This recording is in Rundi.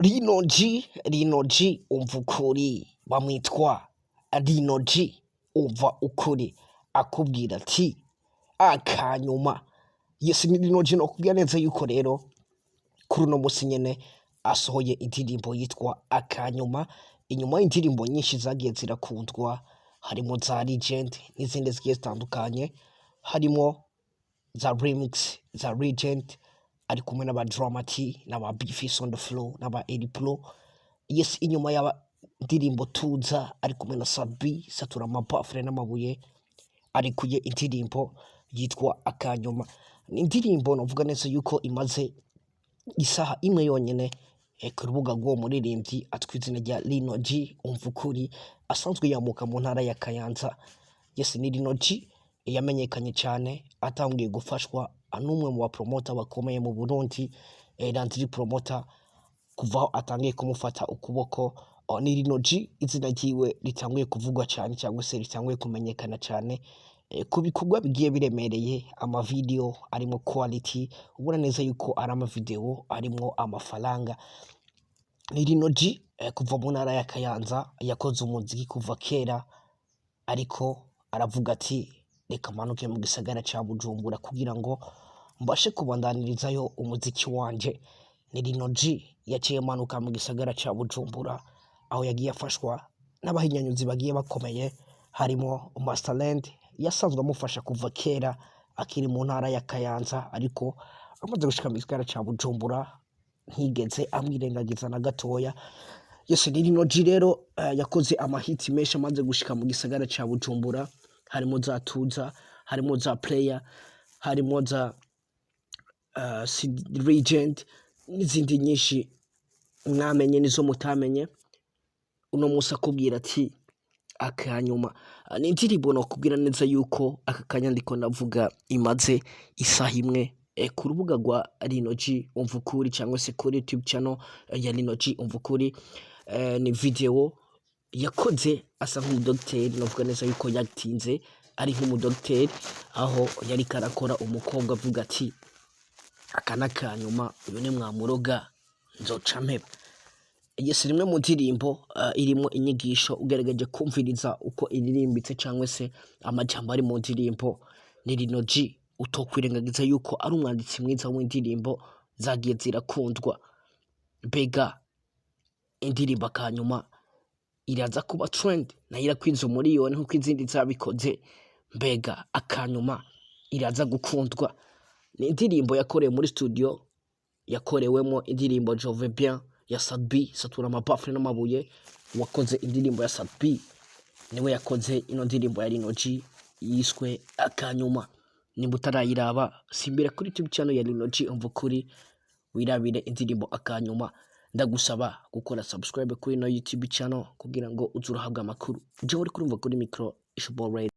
Lino G, Lino G umva ukuri, bamwitwa Lino G umva ukuri, akubwira ati akanyuma. Yes, ni Lino G. Nokubwira neza yuko rero kuri uno musi nyene asohoye indirimbo yitwa Akanyuma, inyuma y'indirimbo nyinshi zagiye zirakundwa, harimo za Legend n'izindi zigiye zitandukanye, harimo za remix za Legend ari kumwe n'aba Drama T n'aba Bface on the floor n'aba Eri Pro. Yes, inyuma y'aba ndirimbo Tuza ari kumwe na Sabi Satura amabafure n'amabuye, arekuye indirimbo yitwa Akanyuma. Ni indirimbo novuga neza yuko imaze isaha imwe yonyene ku rubuga rw'uwo muririmbyi atwa izina rya Lino G umva ukuri, asanzwe yamuka mu ntara ya Kayanza. Yes, ni Lino G yamenyekanye cyane atangiye gufashwa n'umwe mu bapromota bakomeye mu Burundi, Landry Promoter. Kuva aho atangiye kumufata ukuboko, ni Lino G izina ryiwe ritanguye kuvugwa cyane cyangwa se ritanguye kumenyekana cyane ku bikorwa bigiye biremereye, amavideo arimo quality, ubona neza yuko ari amavideo arimwo amafaranga. Ni Lino G kuva mu ntara ya Kayanza, yakoze umuziki kuva kera, ariko aravuga ati reka manuke mu gisagara ca Bujumbura kugira ngo mbashe kubandanirizayo umuziki wanje. Ni Lino G yaciye manuka mu gisagara ca Bujumbura, aho yagiye afashwa n'abahinyanyuzi bagiye bakomeye, harimo Masterland yasanzwe amufasha kuva kera akiri mu ntara ya Kayanza, ariko amaze gushika mu gisagara ca Bujumbura ntigeze amwirengagiza na gatoya. Yes, ni Lino G rero yakoze amahiti menshi amaze gushika mu gisagara ca Bujumbura, harimo za Tuza, harimo za Player, harimo za Legend n'izindi nyinshi mwamenye n'izo mutamenye. Uno munsi akubwira ati akanyuma. Ni indirimbo nokubwira neza yuko aka kanya ndiko ndavuga imaze isaha imwe ku rubuga rwa Lino G umva ukuri cyangwa se kuri YouTube channel ya Lino G umva ukuri. Ni video yakoze asa nk'umudogiteri, novuga neza yuko yatinze ari nk'umudogiteri, aho yariko arakora umukobwa avuga ati aka n'akanyuma, uyu ni mwamuroga nzoca mpeba. Yes, rimwe mu ndirimbo irimwo inyigisho ugerageje kumviriza uko iririmbitse cyangwa se amajambo ari mu ndirimbo. Ni Lino G utokwirengagiza yuko ari umwanditsi mwiza w'indirimbo zagiye zirakundwa. Mbega indirimbo akanyuma iraza kuba trend nayo irakwiza umuriyoni nkuko izindi zabikoze? Mbega akanyuma iraza gukundwa? Ni indirimbo yakorewe muri studio yakorewemo indirimbo Jove Bien ya Sadbi Satura amabafure n'amabuye. Wakoze indirimbo ya Sadbi niwe yakoze ino ndirimbo ya Lino G yiswe Akanyuma. Nimba utarayiraba, simbira kuri YouTube channel ya Lino G umva ukuri, wirabire indirimbo Akanyuma. Ndagusaba gukora subscribe kuri ino YouTube channel kugira ngo uze urahabwa amakuru. Jewe uri kurumva kuri micro Ishobora.